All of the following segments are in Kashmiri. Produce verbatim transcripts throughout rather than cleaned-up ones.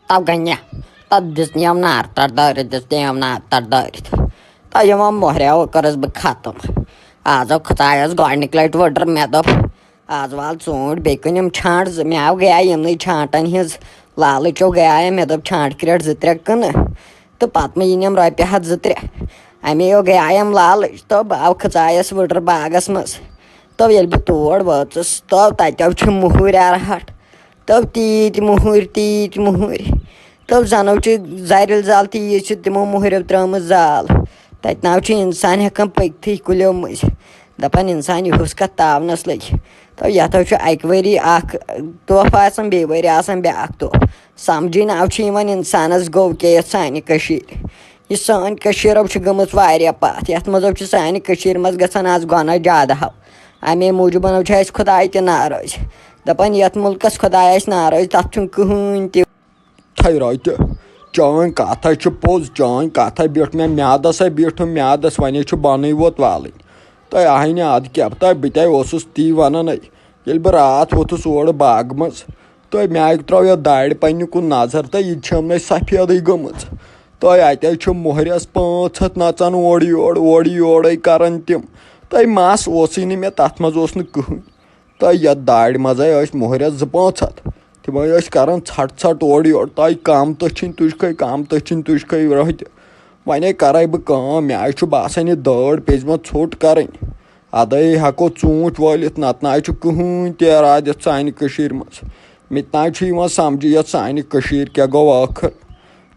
تَو گٔے نہ، تَتھ دِژ نِیَم نار تَتھ دٲرِتھ، دِژ نِیَم نار تَتھ دٲرِتھ۔ تہٕ یِمو مۄہریو کٔرٕس بہٕ ختم۔ آز آو خۄدایَس گۄڈٕنِکۍ لَٹہِ ؤڈٕر، مےٚ دوٚپ، آز وال ژوٗنٛٹھۍ بیٚیہِ کٕنِم چھانٛٹ زٕ۔ مےٚ آو گٔیے یِمنٕے چھانٛٹَن ہِنٛز لالٕچ، گٔیے مےٚ دوٚپ چھانٛٹ کرٛیٹ زٕ ترٛےٚ کٕنہٕ تہٕ پَتہٕ مہٕ یِنِم رۄپیہِ ہَتھ زٕ ترٛےٚ۔ اَمے یو گٔیے یِم لالٕچ، تہٕ بہٕ آو کھژایَس ؤڈٕر باغَس منٛز۔ تہٕ ییٚلہِ بہٕ تور وٲژٕس، تہٕ تَتٮ۪و چھِ مُہٕرۍ اَرہَٹھ۔ تہٕ تیٖتۍ مُہٕرۍ، تیٖتۍ مُہٕرۍ۔ تہٕ زَنو چھِ زَرِل زال تیٖژ چھِ تِمو مُہٕرٮ۪و ترٛٲومٕژ زال۔ تَتہِ نہ چھُ اِنسان ہٮ۪کان پٔکۍتھٕے کُلیو مٔنٛزۍ۔ دَپان اِنسان یِہُس کَتھ تاونَس لٔگۍ۔ تہٕ یَتھ حظ چھُ اَکہِ ؤری اَکھ تحفہٕ آسان، بیٚیہِ ؤری آسان بیٛاکھ تحفہٕ۔ سَمجھٕے نہ چھُ یِوان اِنسانَس گوٚو کیٛاہ یَتھ سانہِ کٔشیٖرِ۔ یہِ سٲنۍ کٔشیٖر حظ چھِ گٔمٕژ واریاہ پَتھ۔ یَتھ منٛز حظ چھِ سانہِ کٔشیٖرِ منٛز گژھان آز گۄناہ زیادٕ ہَو۔ اَمے موٗجوٗبَن حظ چھُ اَسہِ خۄداے تہِ ناراض۔ دَپان یَتھ مُلکَس خۄداے آسہِ ناراض، تَتھ چھُنہٕ کٕہٕنۍ تہِ۔ تھَے رۄتہِ، چٲنۍ کَتھ ہَے چھِ پوٚز، چٲنۍ کَتھ ہَے بیٖٹھ مےٚ میٛادَس ہَے بیٖٹھٕم میٛادَس، وۄنۍ ہَے چھُ بۄنٕے ووت والٕنۍ۔ تہٕ اَہَنہِ اَدٕ کیٛاہ، تہٕ بہٕ تہِ اوسُس تی وَنان ہے، ییٚلہِ بہٕ راتھ ووٚتھُس اورٕ باغہٕ منٛز، تہٕ مےٚ ترٛٲو یَتھ دارِ پنٛنہِ کُن نظر، تہٕ یہِ تہِ چھِ یِمنٕے سفیدٕے گٔمٕژ۔ تہٕ اَتہِ حظ چھِ مۄہرٮ۪س پانٛژھ ہَتھ نَژان اورٕ یورٕ، اورٕ یورَے کَران تِم۔ تہٕ مَس اوسُے نہٕ مےٚ، تَتھ منٛز اوس نہٕ کٕہٕنۍ۔ تہٕ یَتھ دارِ منٛزَے ٲسۍ مۄہرٮ۪س زٕ پانٛژھ ہَتھ۔ تِم حظ ٲسۍ کَران ژھَٹھ ژھَٹھ اورٕ یورٕ، تۄہہِ کَم تٔچھِنۍ تُجکھَے، کَم تٔچھِنۍ تُجکھَے رۄہہِ تہِ۔ وۄنۍ ہے کَرَے بہٕ کٲم، مےٚ حظ چھُ باسان یہِ دٲر پیٚژمٕژ ژھوٚٹ کَرٕنۍ۔ اَدَے ہٮ۪کو ژوٗنٛٹھۍ وٲلِتھ، نَتہٕ نہ حظ چھُ کٕہٕنۍ تہِ اِرادٕ یَتھ سانہِ کٔشیٖرِ منٛز۔ مےٚ تہِ نہ حظ چھُ یِوان سَمجھٕے یَتھ سانہِ کٔشیٖرِ کیٛاہ گوٚو ٲخٕر۔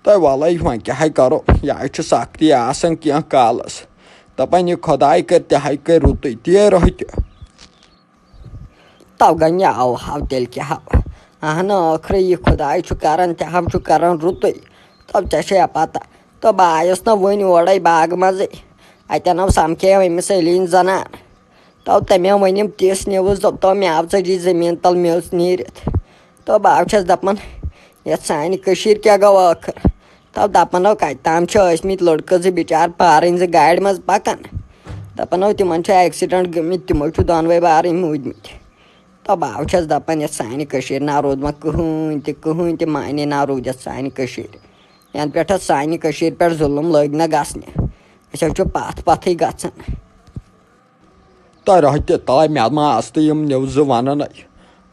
تہٕ وَلَے وۄنۍ کیٛاہ ہے کَرو، یہِ حظ چھِ سَختی آسان کینٛہہ کالَس۔ دَپان یہِ خۄداے کَرِ تہِ ہَے کَرِ رُتُے، تے رۄہہِ تہِ۔ تَو گٔے یہِ آو ہاو تیٚلہِ کیٛاہ ہاو۔ اَہنہٕ ٲخرٕ یہِ خۄداے چھُ کَران تہِ ہاو چھُ کَران رُتُے۔ تَو ژےٚ چھےٚ پَتہ۔ تہٕ بہٕ آیَس نہ وٕنۍ اورَے باغہٕ منٛزٕے۔ اَتٮ۪ن آو سَمکھیو أمِس علی یِن زَنان۔ تو تٔمۍ ؤنِم تِژھ نِوٕز، دوٚپ تو مےٚ آو ژٔجی زٔمیٖن تَل میٚژ نیٖرِتھ۔ تو بہٕ آو چھَس دَپان، یَتھ سانہِ کٔشیٖرِ کیٛاہ گوٚو ٲخٕر؟ تو دَپان ہو کَتہِ تام چھِ ٲسۍ مٕتۍ لٔڑکہٕ زٕ بِچار پارٕنۍ زٕ گاڑِ منٛز پَکان۔ دَپان ہو تِمَن چھُ accident گٔمٕتۍ، تِمو چھُ دۄنوَے بارٕنۍ موٗدمٕتۍ۔ تو بہٕ آو چھَس دَپان، یَتھ سانہِ کٔشیٖرِ نہ روٗد وۄنۍ کٕہٕنۍ تہِ، کٕہٕنۍ تہِ معنی نہ روٗد یَتھ سانہِ کٔشیٖرِ۔ یَنہٕ پٮ۪ٹھ اَتھ سانہِ کٔشیٖرِ پٮ۪ٹھ ظُلُم لٔگۍ نہ گژھنہِ، أسۍ حظ چھِ پَتھ پَتھٕے گژھان۔ تۄہہِ رۄہہِ تہِ تۄہہِ مےٚ ما آستہٕ یِم نِوزٕ وَنان ہے؟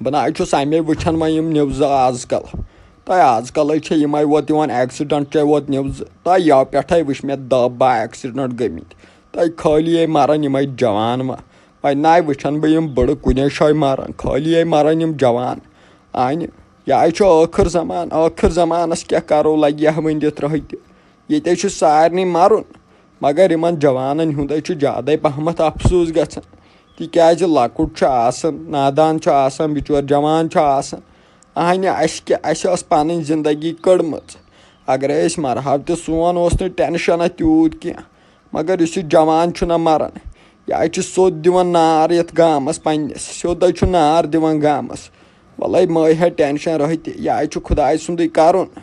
بہٕ نہ حظ چھُس اَمے وٕچھان وۄنۍ یِم نِوزٕ آز کَل۔ تۄہہِ آز کَلٕے چھِ یِمَے ووت یِوان accident چے ووت نِوزٕ۔ تۄہہِ یَوٕ پٮ۪ٹھَے وٕچھ مےٚ دَہ باہ accident گٔمٕتۍ۔ تۄہہِ خٲلی ہے مَران یِمَے جوان ما۔ وۄنۍ نہ وٕچھان بہٕ یِم بٕڑٕ کُنے شایہِ مَران، خٲلی ہے مَران یِم جوان۔ اَنہِ یہِ حظ چھُ ٲخٕر زمان، ٲخٕر زمانَس کیٛاہ کَرو، لَگہِ ہا وۄنۍ دِتھ رۄہہِ تہِ۔ ییٚتہِ حظ چھُ سارنٕے مَرُن۔ مگر یِمَن جوانَن ہُنٛد حظ چھُ زیادَے پَہمَتھ اَفسوٗس گژھان، تِکیٛازِ لۄکُٹ چھُ آسان، نادان چھُ آسان، بِچور جوان چھُ آسان۔ اَہنہِ اَسہِ کیٛاہ، اَسہِ ٲس پَنٕنۍ زِندگی کٔڑمٕژ۔ اگرے أسۍ مَرہاو تہِ سون اوس نہٕ ٹٮ۪نشَنا تیوٗت کینٛہہ، مگر یُس یہِ جوان چھُنہ مَران، یہِ حظ چھُ سیوٚد دِوان نار یَتھ گامَس پنٛنِس، سیوٚد حظ چھُ نار دِوان گامَس۔ وَلَے مہٕ ہے ٹٮ۪نشَن رۄہہِ تہِ، یہِ حظ چھُ خۄداے سُنٛدُے کَرُن۔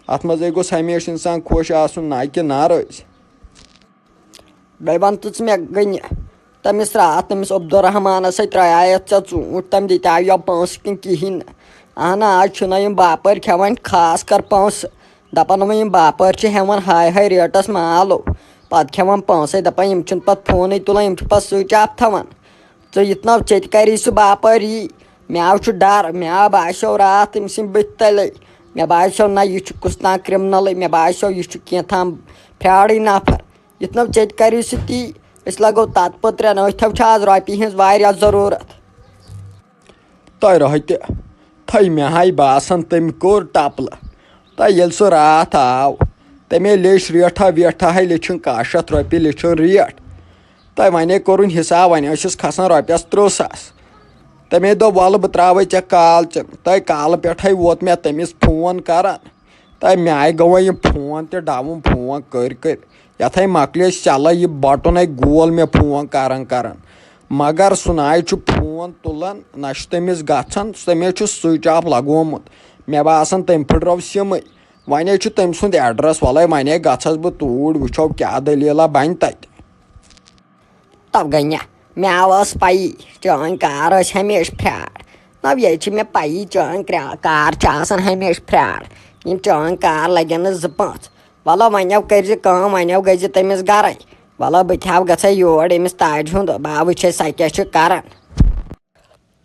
اَتھ منٛزَے گوٚژھ ہمیشہِ اِنسان خۄش آسُن، نہ کہِ ناراض۔ بیٚیہِ وَن تہٕ ژٕ مےٚ گٔنہِ، تٔمِس راتھ تٔمِس عبدالرحمانَس سۭتۍ ترٛایایَتھ ژےٚ ژوٗنٛٹھۍ، تٔمۍ دِتیٛاو یَم پونٛسہٕ کِنہٕ کِہیٖنۍ نہٕ؟ اَہَن آز چھِنہ یِم باپٲرۍ کھٮ۪وان خاص کر پونٛسہٕ۔ دَپان یِم باپٲرۍ چھِ ہٮ۪وان ہاے ہاے ریٹَس مال، پَتہٕ کھٮ۪وان پونٛسَے، دَپان یِم چھِنہٕ پَتہٕ فونٕے تُلان، یِم چھِ پَتہٕ switch off تھاوان۔ ژٕ یِتھ نہ ژےٚ تہِ کَری سُہ باپٲرۍ یی۔ مےٚ آو چھُ ڈَر، مےٚ آو باسیو راتھ تٔمۍ سٕنٛدِ بٕتھِ تَلے۔ مےٚ باسیو نہ یہِ چھُ کُس تام criminalٕے، مےٚ باسیو یہِ چھُ کینٛہہ تام fraudٕے نفر۔ یُتھ نہٕ ژےٚ تہِ کَری سُہ تی، أسۍ لَگو تَتھ پٔترٮ۪ن، أتھۍ چھِ آز رۄپیہِ ہِنٛز واریاہ ضروٗرت۔ تۄہہِ رۄہہِ تہِ، تھٔے مےٚ ہاے باسان تٔمۍ کوٚر ٹَپلہٕ۔ تہٕ ییٚلہِ سُہ راتھ آو، تٔمۍ لیٚچھ ریٹھا ویٹھا ہاے لیٚچھِن کاہ شیٚتھ رۄپیہِ لیٚچھِن ریٹ۔ تہٕ وۄنۍ کوٚرُن حِساب، وۄنۍ ٲسِس کھسان رۄپیَس تٕرٛہ ساس۔ تٔمۍ دوٚپ، وَلہٕ بہٕ ترٛاوَے ژےٚ کال چَن۔ تہٕ کالہٕ پٮ۪ٹھَے ووت مےٚ تٔمِس فون کَران۔ تہٕ مےٚ آیہِ گوٚو وۄنۍ یہِ فون تہِ ڈاوُن، فون کٔرۍ کٔرۍ۔ یَتھ ہے مۄکلے سیلہٕ، یہِ بَٹُن ہے گول مےٚ فون کَران کَران۔ مگر سُہ نہ حظ چھُ فون تُلان، نہ چھُ تٔمِس گژھان، تٔمۍ حظ چھُ switch off لگومُت۔ مےٚ باسان تٔمۍ پھٕٹرٲو سِمٕے۔ وۄنۍ حظ چھُ تٔمۍ سُنٛد address، وَلَے وۄنۍ ہے گژھس بہٕ توٗرۍ، وٕچھو کیٛاہ دٔلیٖلہ بَنہِ تَتہِ۔ تَو گٔے مےٚ، مےٚ ٲس پَیی، چٲنۍ کار ٲسۍ ہمیشہِ fraud۔ نَو ییٚتہِ چھِ مےٚ پَیی، چٲنۍ کرٛا-، کار چھِ آسان ہمیشہِ fraud۔ یِم چٲنۍ کار لَگن نہٕ زٕ پانٛژھ۔ وَلہٕ وۄنۍ کٔرۍ زِ کٲم، وۄنۍ گٔے زِ تٔمِس گَرَے۔ وَلہٕ بہٕ تہِ ہاو گژھے یور أمِس تاجہِ ہُنٛد، بہٕ ہاو وٕچھے سۄ کیٛاہ چھِ کَران۔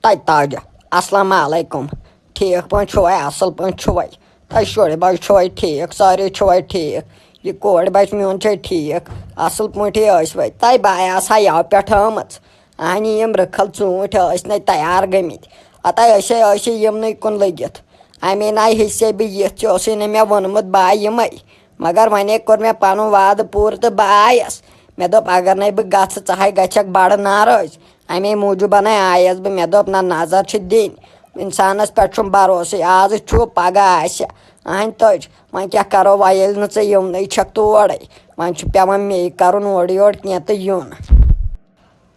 تَتہِ تاجہِ، السلام علیکم۔ ٹھیٖک پٲٹھۍ چھُوَے؟ اَصٕل پٲٹھۍ چھُوَے؟ تۄہہِ شُرۍ بَچہِ چھُوَے ٹھیٖک؟ سٲری چھُوَے ٹھیٖک؟ یہِ کورِ بَچہِ میون چھے ٹھیٖک؟ اَصٕل پٲٹھی ٲسۍ وَے؟ تۄہہِ بہٕ آسہٕ ہا یَوٕ پٮ۪ٹھ آمٕژ۔ اَہنہِ یِم رٕکھل ژوٗنٛٹھۍ ٲسۍ نَے تیار گٔمٕتۍ۔ ہتا أسے ٲسۍ یِمنٕے کُن لٔگِتھ۔ اَمے نَے ہیٚژے بہٕ یِتھ، ژےٚ اوسُے نہٕ مےٚ ووٚنمُت بہٕ آیہِ یِمَے۔ مگر وۄنۍ کور مےٚ پَنُن وعدٕ پوٗرٕ تہٕ بہٕ آیَس۔ مےٚ دوٚپ، اگر نَے بہٕ گژھٕ، ژٕ ہاے گژھکھ بَڑٕ ناراض۔ اَمے موٗجوٗبَنَے آیَس بہٕ۔ مےٚ دوٚپ، نہ، نظر چھِ دِنۍ۔ اِنسانَس پٮ۪ٹھ چھُم بروسٕے۔ آزٕ چھُ، پگاہ آسہِ۔ اَہَنۍ تٔج۔ وۄنۍ کیٛاہ کَرو، وۄنۍ ییٚلہِ نہٕ ژٕ یِونٕے چھَکھ تورَے، وۄنۍ چھُ پٮ۪وان مے کَرُن اورٕ یورٕ کینٛہہ تہٕ یُن۔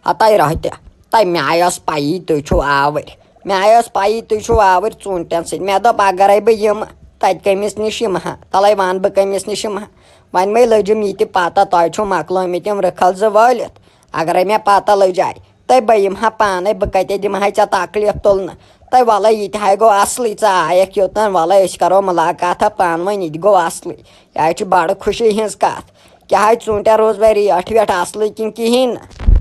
ہتاے رہتہِ، تۄہہِ مےٚ آیہِ ٲس پَیی تُہۍ چھِو آوٕرۍ۔ مےٚ آیہِ ٲس پَیی تُہۍ چھِو آوٕرۍ ژوٗنٛٹھٮ۪ن سۭتۍ۔ مےٚ دوٚپ، اگرَے بہٕ یِمہٕ، تَتہِ کٔمِس نِش یِمہٕ ہا؟ تَلَے وَنہٕ بہٕ کٔمِس نِش یِمہٕ ہا؟ وۄنۍ مے لٔجِم یہِ تہِ پَتہ، تۄہہِ چھُو مۄکلٲمٕتۍ یِم رٕکھل زٕ وٲلِتھ۔ اگرَے مےٚ پَتہ لٔج آے، تہٕ بہٕ یِمہٕ ہا پانَے، بہٕ کَتہِ دِمہٕ ہا ژےٚ تکلیٖف تُلنہٕ؟ تہٕ وَلَے یہِ تہِ ہاے گوٚو اَصلٕے، ژٕ آیَکھ یوٚتَن، وَلَے أسۍ کَرو مُلاقات ہا پانہٕ ؤنۍ، یہِ تہِ گوٚو اَصلٕے۔ یہِ ہاے چھِ بَڑٕ خوشی ہِنٛز کَتھ۔ کیٛاہ ہاے ژوٗنٛٹھٮ۪ن روٗز وۄنۍ ریٹھ ویٹھ اَصلٕے کِنہٕ کِہیٖنۍ نہٕ؟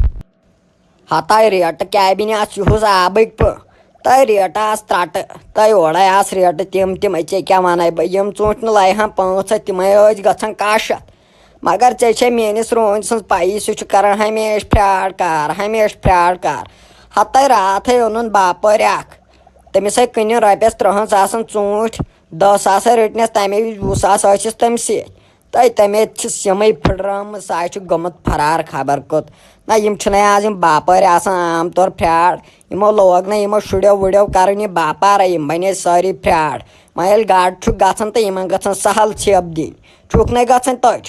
ہتاے ریٹہٕ کیٛاہ بنہِ آس یُہُس آبٕکۍ پٲٹھۍ۔ تۄہہِ ریٹہٕ آس ترٛٹہٕ، تۄہہِ اورَے آس ریٹہٕ تِم تِم، ژےٚ کیٛاہ وَنَے بہٕ؟ یِم ژوٗنٛٹھۍ نہٕ لَیہِ ہَن پانٛژھ ہَتھ، تِمَے ٲسۍ گژھان کاہ شَتھ۔ مگر ژےٚ چھے میٛٲنِس رونۍ سٕنٛز پَیی، سُہ چھُ کَران ہمیشہِ فراڈ کار، ہمیشہِ فراڈ کار۔ ہتاے راتھٕے اوٚنُن باپٲرۍ اَکھ، تٔمِس ہے کٕنہِ رۄپیَس ترٛہَن ساسَن ژوٗنٛٹھۍ، دَہ ساسَے رٔٹنَس، تَمے وِزِ وُہ ساس ٲسِس تٔمۍ سۭتۍ۔ تہٕ تَمہِ چھِ سِمٕے پھٕٹرٲمٕژ، سۄ چھِ گٔمٕژ فرار خبر کوٚت۔ نہ، یِم چھِنَے آز یِم باپٲرۍ آسان عام طور فراڈ۔ یِمو لوگ نہ یِمو شُرٮ۪و وُرٮ۪و کَرٕنۍ یہِ باپارَے، یِم بَنے سٲری فراڈ۔ وۄنۍ ییٚلہِ گاڈٕ چھُ گژھان تہٕ یِمَن گژھان سہل ژھیٚپ دِنۍ۔ چھُکھ نَے گژھان تٔج؟